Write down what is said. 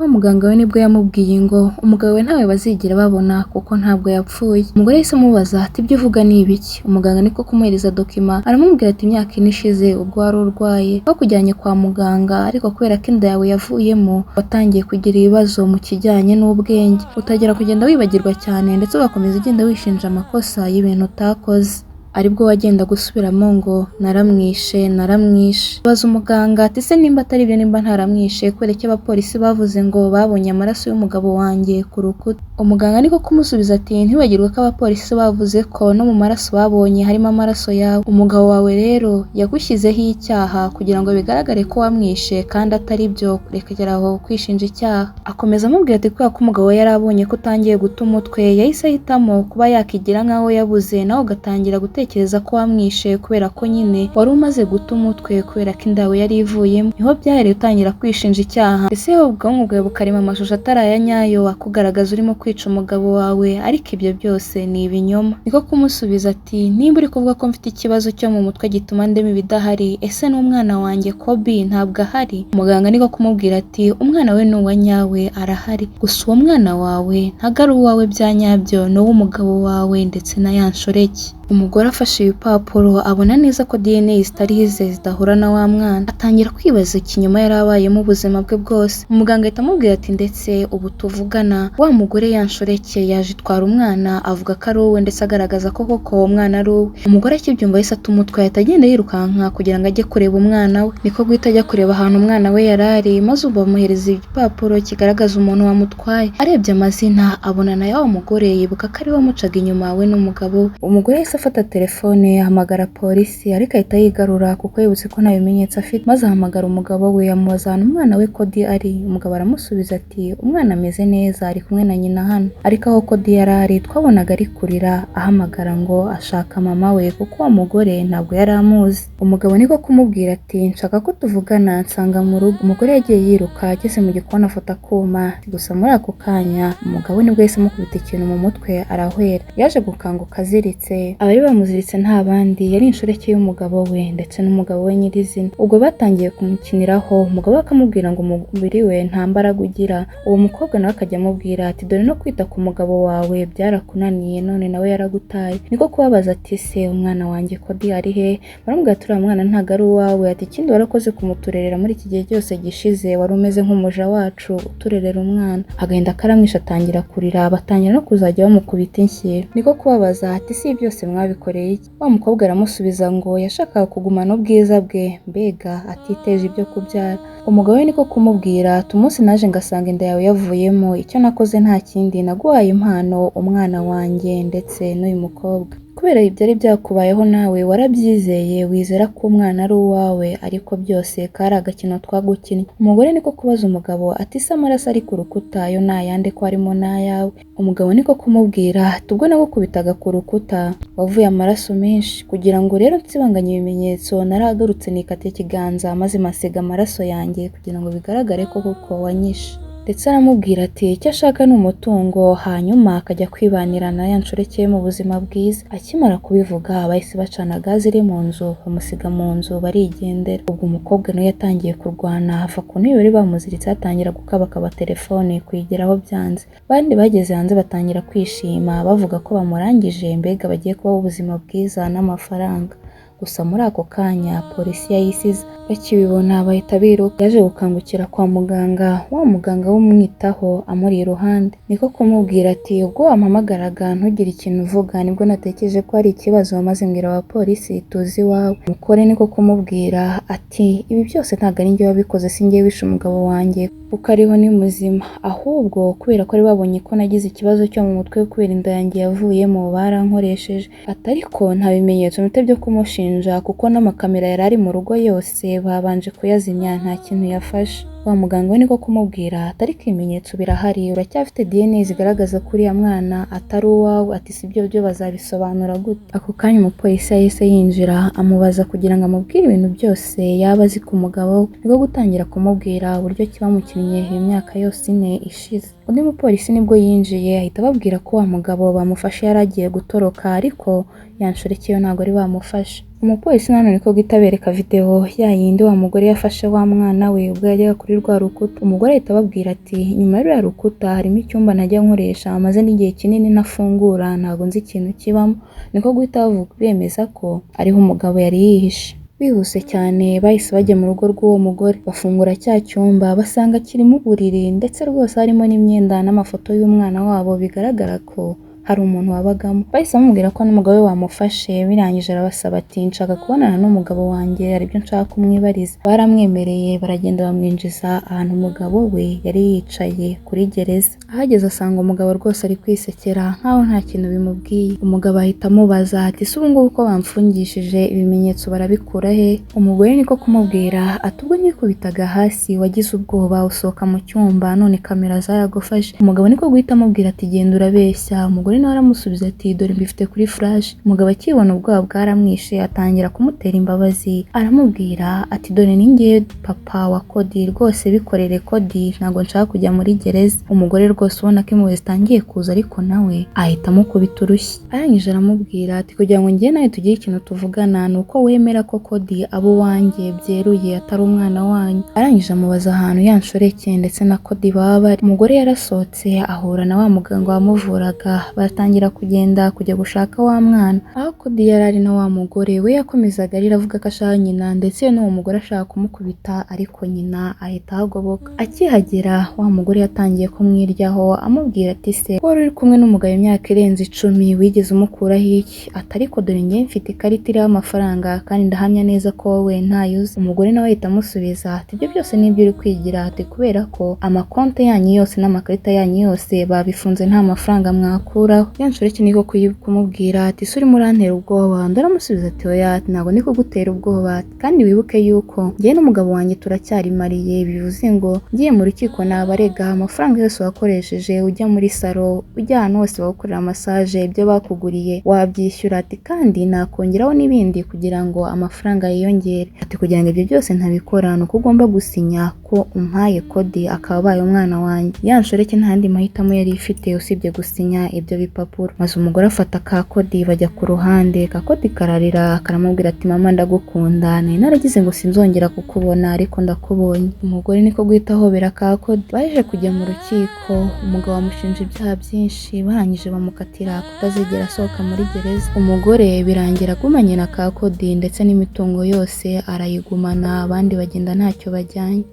Wa muganga we nibwo yamubwiye ngo umugabo we ntawe bazigera babona kuko ntabwo yapfuye. Umugore yahise amubaza ati: "Ibyo uvuga ni ibiki?" Umuganga niko kumuhereza document, aramubwira ati: "Imyaka 4 ishize ubwo wari urwaye bakujyanye kwa muganga, ariko kubera ko inda yawe yavuyemo watangiye kugira ibibazo mu kijyanye n'ubwenge, utangira kugenda wibagirwa cyane, ndetse ugakomeza ugenda wishinja amakosa y'ibintu utakoze, aribwo wagenda gusubiramo ngo 'Naramwishe, naramwishe.'" Baza umuganga ati: "Se nimba atari ibyo, nimba ntaramwishe, kubera ko abapolisi bavuze ngo babonye amaraso y'umugabo wanjye ku rukuta?" Umuganga niko kumusubiza ati: "Ntiwibagirwe ko abapolisi bavuze ko no mu maraso babonye harimo amaraso yawe. Umugabo wawe rero yagushyizeho icyaha kugira ngo bigaragare ko wamwishe kandi atari byo. Rekera aho kwishinja icyaha." Akomeza amubwira ati: "Kubera ko umugabo we yari abonye ko utangiye guta umutwe, yahise ahitamo kuba yakigira nk'aho yabuze, nawe ugatangira gutekereza ko wamwishe, kubera ko nyine wari umaze guta umutwe kubera ko inda yawe yari ivuyemo. Niho byahereye utangira kwishinja icyaha, ndetse ubwonko bwawe bukarema amashusho atari aya nyayo akugaragaza urimo kwica umugabo wawe, ariko ibyo byose ni ibinyoma." Niko kumusubiza ati: "Nimba uri kuvuga ko mfite ikibazo cyo mu mutwe gituma ndema ibidahari, ese n'umwana wanjye Kobi ntabwo ahari?" Umuganga niko kumubwira ati: "Umwana we ni uwa nyawe, arahari, gusa uwo mwana wawe ntabwo ari uwawe bya nyabyo, ni uw'umugabo wawe ndetse na ya nshoreke." Umugore afashe ibipapuro abona neza ko DNA zitari ize, zidahura na wa mwana, atangira kwibaza ikinyoma yari abayemo ubuzima bwe bwose. Umuganga ahita amubwira ati: "Ndetse ubu tuvugana wa mugore ya nshoreke yaje itwara umwana, avuga ko ari uwe, ndetse agaragaza ko koko uwo mwana ari uwe." Umugore akibyumva yahise ata umutwe, ahita agenda yirukanka kugira ngo ajye kureba umwana we. Niko guhita ajya kureba ahantu umwana we yari ari, maze ubu bamuhereza igipapuro kigaragaza umuntu wamutwaye. Arebye amazina abona na wa mugore, yibuka ko ari we wamucaga inyuma we n'umugabo we. Umugore yahise afata telefone ahamagara polisi, ariko ahita yigarura kuko yibutse ko nta bimenyetso afite, maze ahamagara umugabo we, amubaza ahantu umwana we Kodi ari. Umugabo aramusubiza ati: "Umwana ameze neza, ari kumwe na nyina hano." Ariko aho Kodi yari ari twabonaga ari kurira ahamagara ngo ashaka mama we, kuko uwo mugore ntabwo yari amuzi. Umugabo niko kumubwira ati: "Nshaka ko tuvugana, nsanga mu rugo." Umugore yagiye yiruka, ageze mu gikoni afata akuma, gusa muri ako kanya umugabo nibwo yahise amukubita ikintu mu mutwe arahwera. Yaje gukanguka aziritse. Abari bamuziritse nta bandi, yari inshoreke y'umugabo we ndetse n'umugabo we nyirizina. Ubwo batangiye kumukiniraho, umugabo we akamubwira ngo umubiri we nta mbaraga ugira. Uwo mukobwa nawe akajya amubwira ati: "Dore no kwita ku mugabo wawe byarakunaniye, none nawe yaragutaye." Niko kubabaza ati: "Se umwana wanjye Kodi ari he?" Baramubwira ati: "Uriya mwana ntabwo ari uwawe." Ati: "Ikindi warakoze kumuturerera muri iki gihe cyose gishize, wari umeze nk'umuja wacu uturerera umwana." Agahinda karamwishe, atangira kurira, batangira no kuzajya bamukubita inshyi. Niko kubabaza ati: "Si byose mwabikoreye iki?" Wa mukobwa aramusubiza ngo yashakaga kugumana ubwiza bwe, mbega atiteje ibyo kubyara. Umugabo we niko kumubwira ati: "Umunsi naje ngasanga inda yawe yavuyemo, icyo nakoze nta kindi, naguhaye impano, umwana wanjye ndetse n'uyu mukobwa. Kubera ibyari byakubayeho nawe warabyizeye, wizera ko umwana ari uwawe, ariko byose kari agakino twagukinnye." Umugore niko kubaza umugabo ati: "Se amaraso ari ku rukuta yo ni ayande, ko harimo n'ayawe?" Umugabo niko kumubwira ati: "Ubwo nagukubitaga ku rukuta wavuye amaraso menshi, kugira ngo rero nsibanganye ibimenyetso narahagarutse nikata ikiganza maze mpasiga amaraso yanjye kugira ngo bigaragare ko koko wanyishe." Ndetse aramubwira ati icyo ashaka ni umutungo, hanyuma akajya kwibanira na ya nshoreke ye mu buzima bwiza. Akimara kubivuga bahise bacana gaze iri mu nzu, bamusiga mu nzu barigendera. Ubwo umukobwa nawe yatangiye kurwana, ava ku ntebe bari bamuziritse, atangira gukabakaba telefone, kuyigeraho byanze. Abandi bageze hanze batangira kwishima bavuga ko bamurangije, mbega bagiye kubaho ubuzima bwiza n'amafaranga. Gusa muri ako kanya polisi yayisize, bakibibona bahita biruka. Yaje gukangukira kwa muganga, wa muganga w'umwitaho amuri iruhande, niko kumubwira ati: "Ubwo wampamagaraga ntugire ikintu uvuga, nibwo natekereje ko hari ikibazo, maze mbwira abapolisi tuzi iwawe." Umugore niko kumubwira ati: "Ibi byose ntabwo ari njye wabikoze, si njye wishe umugabo wanjye kuko ariho ni muzima, ahubwo kubera ko bari babonye ko nagize ikibazo cyo mu mutwe kubera inda yanjye yavuyemo barankoresheje." Ati: "Ariko nta bimenyetso mfite byo kumushinja kuko n'amakamera yari ari mu rugo yose babanje kuyazimya, nta kintu yafashe." Wa muganga we niko kumubwira ati: "Ariko ibimenyetso birahari, uracyafite DNA zigaragaza ko uriya mwana atari uwawe." Ati: "Si byo byo bazabisobanura gute?" Ako kanya umupolisi yahise yinjira, amubaza kugira ngo amubwire ibintu byose yaba azi ku mugabo we, niko gutangira kumubwira uburyo ki bamukinnye iyo myaka yose 4 ishize. Undi mupolisi nibwo yinjiye, ahita ababwira ko wa mugabo bamufashe yari agiye gutoroka, ariko ya nshoreke yo ntabwo ari bamufashe. Umupolisi nanone niko guhita abereka videwo ya yindi wa mugore yafashe wa mwana we ubwo yajyaga kuri rwa rukuta. Umugore ahita ababwira ati nyuma y'uriya rukuta harimo icyumba ntajya nkoresha, maze n'igihe kinini ntafungura, ntabwo nzi ikintu kibamo. Niko guhita bemeza ko ariho umugabo yari yihishe. Bihuse cyane bahise bajya mu rugo rw'uwo mugore, bafungura cya cyumba basanga kirimo uburiri ndetse rwose harimo n'imyenda n'amafoto y'umwana wabo, bigaragara ko hari umuntu wabagamo. Bahise bamubwira ko n'umugabo we bamufashe, birangije arabasaba ati nshaka kubonana n'umugabo wanjye, hari ibyo nshaka kumwibariza. Baramwemereye baragenda bamwinjiza ahantu umugabo we yari yicaye kuri gereza. Ahageze asanga umugabo rwose ari kwisekera nkaho nta kintu bimubwiye. Umugabo ahita amubaza ati ese ubu ngubu ko bamfungishije ibimenyetso barabikura he? Umugore niko kumubwira ati ubwo nikubitaga hasi wagize ubwoba usohoka mu cyumba none kamera zaragufashe. Umugabo niko guhita amubwira ati genda urabeshya. Umugore nawe aramusubiza ati dore mbifite kuri flash. Umugabo akibona ubwoba bwaramwishe atangira kumutera imbabazi, aramubwira ati dore ni njye papa wa Kodi, rwose bikorere Kodi, ntabwo nshaka kujya muri gereza. Umugore rwose ubona ko impuhwe zitangiye kuza ariko nawe ahita amukubita urushyi. Arangije aramubwira ati kugira ngo njye nawe tugire ikintu tuvugana ni uko wemera ko Kodi aba uwanjye byeruye atari umwana wanyu. Arangije amubaza ahantu ya nshoreke ndetse na Kodi baba bari. Umugore yarasohotse ahura na wa muganga wamuvuraga, batangira kugenda kujya gushaka wa mwana. Aho Kodi yari ari na wa mugore we yakomezaga arira avuga ko ashaka nyina, ndetse n'uwo mugore ashaka kumukubita ariko nyina ahita ahagoboka. Akihagera wa mugore yatangiye kumwiryaho amubwira ati se wari uri kumwe n'umugabo imyaka irenze 10 wigeze umukuraho iki? Ati ariko dore njye mfite ikarita iriho amafaranga kandi ndahamya neza ko wowe ntayo uzi. Umugore nawe ahita amusubiza ati ibyo byose nibyo uri kwigira, ati kubera ko amakonti yanyu yose n'amakarita yanyu yose babifunze nta mafaranga mwakuraho. Ya nshoreke niko kumubwira ati ese urimo urantera ubwoba? Undi aramusubiza ati oya ntabwo ndi kugutera ubwoba, kandi wibuke yuko njye n'umugabo wanjye turacyari mariye, bivuze ngo ngiye mu rukiko nabarega amafaranga yose wakoresheje ujya muri salo, ujya ahantu hose bagukorera massage, ibyo bakuguriye wabyishyura, ati kandi nakongeraho n'ibindi kugira ngo amafaranga yiyongere. Ati kugira ngo ibyo byose ntabikora ni uko ugomba gusinya ko umpaye Kodi akaba abaye umwana wanjye. Ya nshoreke nta yandi mahitamo yari ifite usibye gusinya ibyo bipapuro. Maze umugore afata ka Kodi bajya ku ruhande, ka Kodi kararira karamubwira ati mama ndagukunda, nari naragize ngo sinzongera kukubona ariko ndakubonye. Umugore niko guhita ahobera ka Kodi. Baje kujya mu rukiko, umugabo amushinja ibyaha byinshi, barangije bamukatira kutazigera asohoka muri gereza. Umugore birangira agumanye na ka Kodi ndetse n'imitungo yose arayigumana, abandi bagenda ntacyo bajyanye.